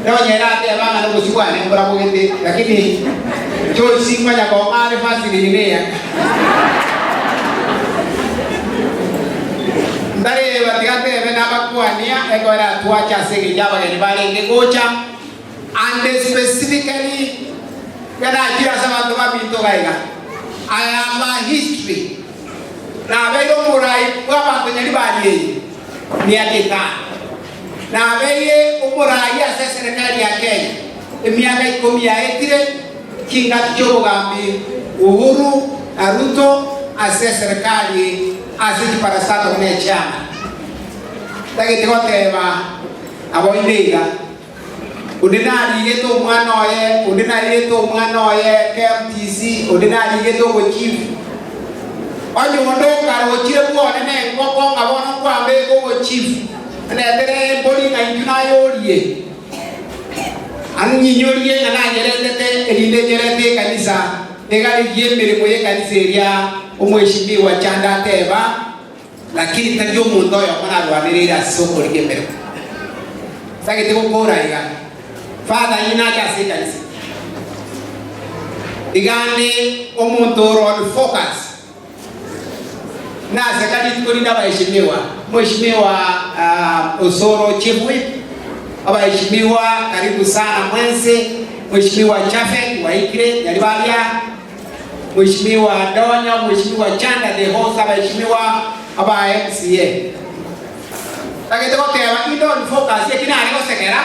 Nonye ere ateba ng'a nobosio bwane mborabogete, lakini choice nkonya kong'a are Vaseline neya. Ntareba tiga ntebe nabakwania ekero atwache ase engencho abageni barenge gocha and specifically iga nachire ase abanto baminto iga iga. I have a history. Nabeire omorai bw'abanto nyaribari eye emiaka etano. Nabeire omorai ase eserekari ya Kenya emiaka ikomi yaetire, chingaki chi'obogambi Uhuru na Ruto ase eserekari ase chiparasitato buna echiama. Ntagete goteba nabo inde iga, onde narigete omwana oye, onde nairete omwana oye KMTC, onde narigete obochifu. Onye onde okarochire bwone nengoko ng'a bono nkwambeke obochifu, Ndetere embori ng'a intwe nayorie, anyinyorie ng'a nanyerentete, erinde nyerente ekanisa, egarigie emeremo y'ekanisa eria omweshimiwa Chanda ateba, lakini tari omonto oyomo narwanereire ase okorigia emeremo. Ntagete gokora iga, Father inye nache ase ekanisa. Iga nde omonto ore on focus. Naseka rituko rinde abaeshimiwa, Mheshimiwa Osoro Chief Whip, abaeshimiwa karibu sana mwense, Mheshimiwa Chafet waikire Nyaribaria, Mheshimiwa Donyo, Mheshimiwa Chanda the host, abaeshimiwa aba MCA. Tagete goteba inde on focus eki nare gosekera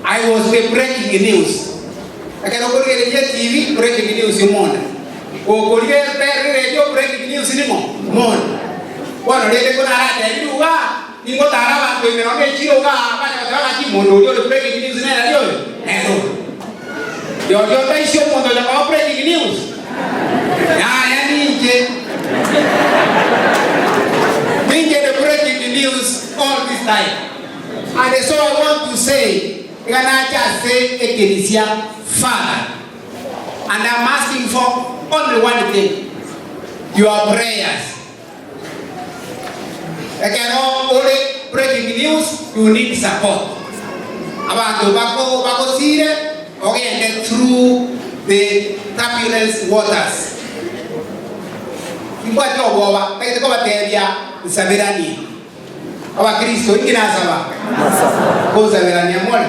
I was the breaking news. Ekero okorigereria etibi breaking news omonda. Gokorigereria eredio breaking news ning'o? Omonda. Bono rende ko naratebiwe igaa, ningotara abanto ime nonya echiro igaa, banya goteba ng'aki omonto oria ore breaking news nere aria oyo? Nere oyo. Rirorio otaisia omonto ocha koba breaking news? Yaya ninche. Ninche the breaking news all this time. And so I want to say, iga nache ase ekerisia Father, and I'm asking for only one thing, your prayers. Ekero ore breaking news, you need support. Abanto bako bagosire ogende through the turbulence waters. Timbwati obwoba, ntagete kobatebia nsaberanie. Abakristo, inki nasaba? Konsaberania more?